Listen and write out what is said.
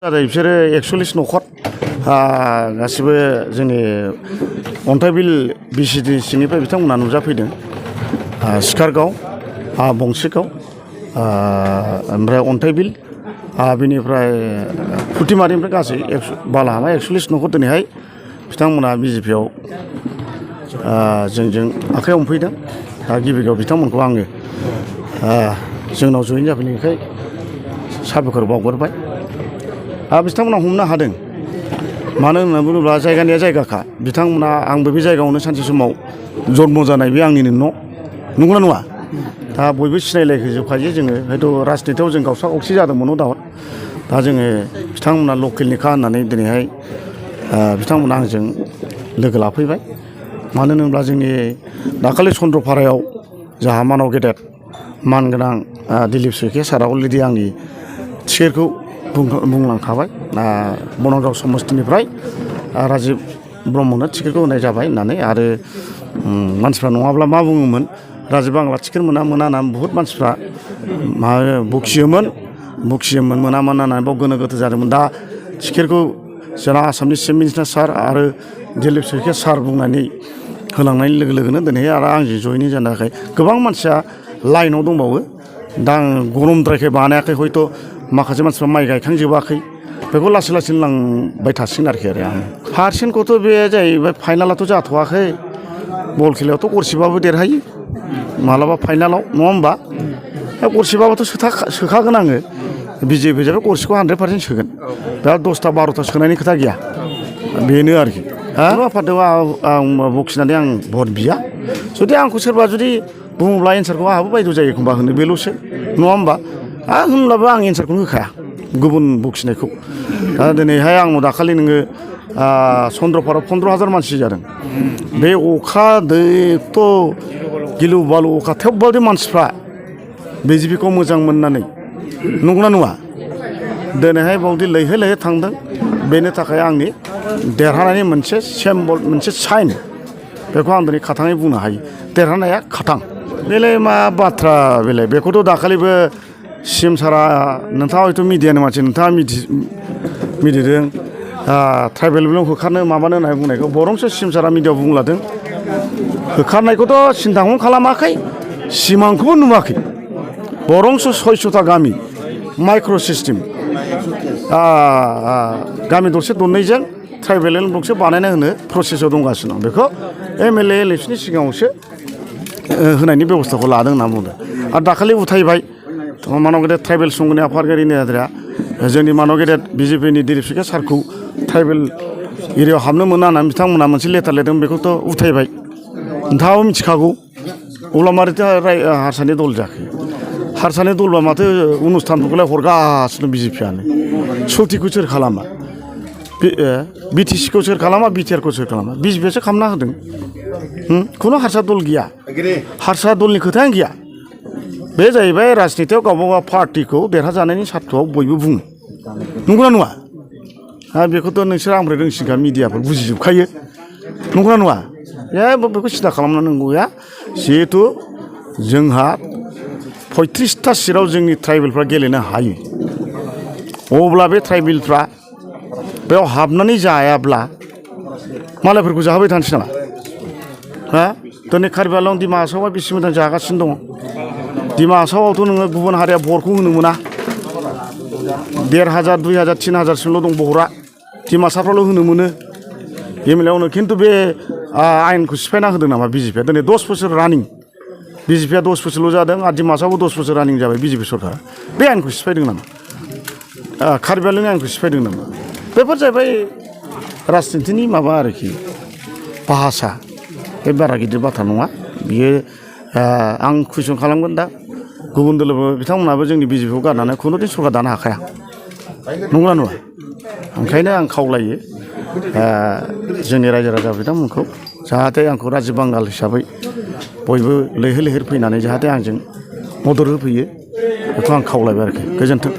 बिसोरो 41 न'खर गासिबो जोंनि अन्थाइबिल बिसिडि सिंनिफ्राय बिथांमोना नुजाफैदों। सिकारगाव, बंसिगाव, ओमफ्राय अन्थाइबिल, बेनिफ्राय फुथिमारिनिफ्राय गासै बालाहामा 41 न'खर दिनैहाय बिथांमोना बिजेपिआव जोंजों आखाइ हमफैदों। दा गिबियाव बिथांमोनखौ आङो जोंनाव जयेन जाफैनायखाय साबायखर बावहरबाय। बिथांमोना हमनो हादों, मानो होनना बुङोब्ला जायगानिया जायगाखा। बिथांमोना आंबो बे जायगायावनो सानसे समाव जन्म जानाय, बे आंनिनो न', नंगौना नङा? दा बयबो सिनायलायजोबखायो जोङो। हयथ' राजनितियाव जों गावस्रा गावसि जादोंमोन न' दाउट। दा जोङो बिथांमोना लकेलनिखा होननानै दिनैहाय बिथांमोना आंजों लोगो लाफैबाय। मानो होनोब्ला जोंनि दाखालि चन्द्रपारायाव जोंहा मानाव गेदेर मानगोनां दिलीप सैखिया सारा अलरेडि आंनि टिकेटखौ बुंलांखाबाय। बनाइगाव समस्तिनिफ्राय राजिब ब्रह्मनो टिकेटखौ होनाय जाबाय होननानै। आरो मानसिफ्रा नङाब्ला मा बुङोमोन, राजिब आंला टिकेट मोना होननानै बुहुत मानसिफ्रा बखियोमोन मोना होननानै बाव गोनो गोथो जादोंमोन। दा टिकेटखौ जोंना आसामनि चिफ मिनिस्टार सार आरो दिलीप सैखिया सार बुंनानै होलांनाय लोगो लोगोनो दिनै आरो आंजों जयेनिं जानो थाखाय गोबां मानसिया लाइनाव दंबावो। दा आं गरमद्रायखाय बानायाखै, हयथ' माखासे मानसिफ्रा माइ गायखांजोबाखै, बेखौ लासै लासै लांबाय थासिगोन आरोखि। आं पारसेन्टखौथ' बे जाहैबाय, फाइनालाथ' जाथ'वाखै। बल खेलायावथ' गरसेबाबो देरहायो मालाबा फाइनालाव, नङा होमबा? गरसेबाबोथ' सोखागोन आङो। बिजेपि जाबाय गरसेखौ 100% सोगोन। दा 10टा 12टा सोनायनि खोथा गैया, बेनो आरोखि। आफादआव आं बखिनानै आं भट बिया। जुदि आंखौ सोरबा जुदि बुङोब्ला एन्सारखौ आंहाबो बायद' जायो एखमबा होनो, बेल'सो नङा होमबा? होनब्लाबो आं एन्सारखौनो होखाया गुबुन बखिनायखौ। दा दिनैहाय आंनाव दाखालि नोङो चन्द्रपारायाव 15,000 मानसि जादों। बे अखा दैथ' गिलु बालु अखा, थेवब्लाबो मानसिफ्रा बिजेपिखौ मोजां मोननानै, नंगौना नङा? दिनैहाय बावदि लैहोर लैहोर थांदों। बेनि थाखाय आंनि देरहानायनि मोनसे सिम्बल, मोनसे साइन, बेखौ आं दिनै खाथाङै बुंनो हायो। देरहानाया खाथां। बेलाय मा बाथ्रा बेलाय, बेखौथ' दाखालिबो सिएम सारा, नोंथाङा हयथ' मिडियानि मानसि, नोंथाङा मिथिदों। ट्राइबेल बेल्टआव होखारनो माबानो होननाय बुंनायखौ बरंसो सिएम सारा मिडियायाव बुंलादों। होखारनायखौथ' सिन्ताखौनो खालामाखै, सिमांखौबो नुवाखै। बरंसो 600टा गामि माइक्र' सिस्टेम, गामि दरसे दरनैजों ट्राइबेल ब्लकसो बानायना होनो प्रसेसआव दंगासिनो दं। बेखौ MLA इलेक्सननि सिगाङावसो होनायनि बेब'स्थाखौ लादों होनना बुंदों। आरो दाखालि उथायबाय मानाव गेदेर ट्राइबेल संघनि आफादगिरि नेहाथारिया जोंनि मानाव गेदेर बिजेपिनि दिलीप सैखिया सारखौ ट्राइबेल एरियायाव हाबनो मोना होननानै बिथांमोना मोनसे लेटार लिरदों। बेखौथ' उथायबाय, नोंथाङाबो मिथिखागौ। अब्ला मारैथो हारसानि दल जाखो? हारसानि दलबा माथो अनुस्थानफोरखौलाय हरगासिनो बिजेपिआनो। सतिखौ सोर खालामा? BTC खौ सोर खालामा? BTR खौ सोर खालामा? बिजेपिआसो खालामना होदों। खुनु हारसा दल गैया, हारसा दलनि खोथायानो गैया। बे जाहैबाय राजनितियाव गावबागाव पार्टिखौ देरहाजानायनि सार्थ'आव बयबो बुङो, नंगौना नङा? बेखौथ' नोंसोर आंनिफ्राय रोंसिनखा, मिडियाफोर बुजिजोबखायो, नंगौना नङा? बेखौ सिदा खालामनांगौ गैया। जिहेथु जोंहा 35टा सिटआव जोंनि ट्राइबेलफ्रा गेलेनो हायो, अब्ला बे ट्राइबेलफ्रा बेयाव हाबनानै जायाब्ला मालायफोरखौ जाहोबाय थानोसै नामा? दिनै कार्बि आंलं डिमा हासावआ बेसे मोजां जागासिनो दङ। डिमा हासावआवथ' नोङो गुबुन हारिया भटखौ होनो मोना। 1,500, 2,000, 3,000सिमल' दं भटआ। डिमासाफ्रावल' होनो मोनो MLA आवनो। खिन्थु बे आयेनखौ सिफायना होदों नामा बिजेपिआ? दिनै 10 बोसोर रानिं, बिजेपिआ 10 बोसोरल' जादों आरो डिमासावबो 10 बोसोर रानिं जाबाय बिजेपि सरकारा। बे आयेनखौ सिफायदों नामा? कार्बि आंलंनि आयेनखौ सिफायदों नामा? बेफोर जाहैबाय राजनितिनि माबा आरोखि, भाषा। बे बारा गिदिर बाथ्रा नङा बियो। आं कुइसन खालामगोन दा गुबुन दोलोबो, बिथांमोनाबो जोंनि बिजेपिखौ गारनानै खुनुदिन सरकार दानो हाखाया, नंगौना नङा? ओंखायनो आं खावलायो जोंनि रायजो राजा बिथांमोनखौ, जाहाथे आंखौ राजिब बांगाल हिसाबै बयबो लैहोर लैहोर फैनानै जाहाथे आंजों मदद होफैयो, बेखौ आं खावलायबाय आरोखि। गोजोन्थों।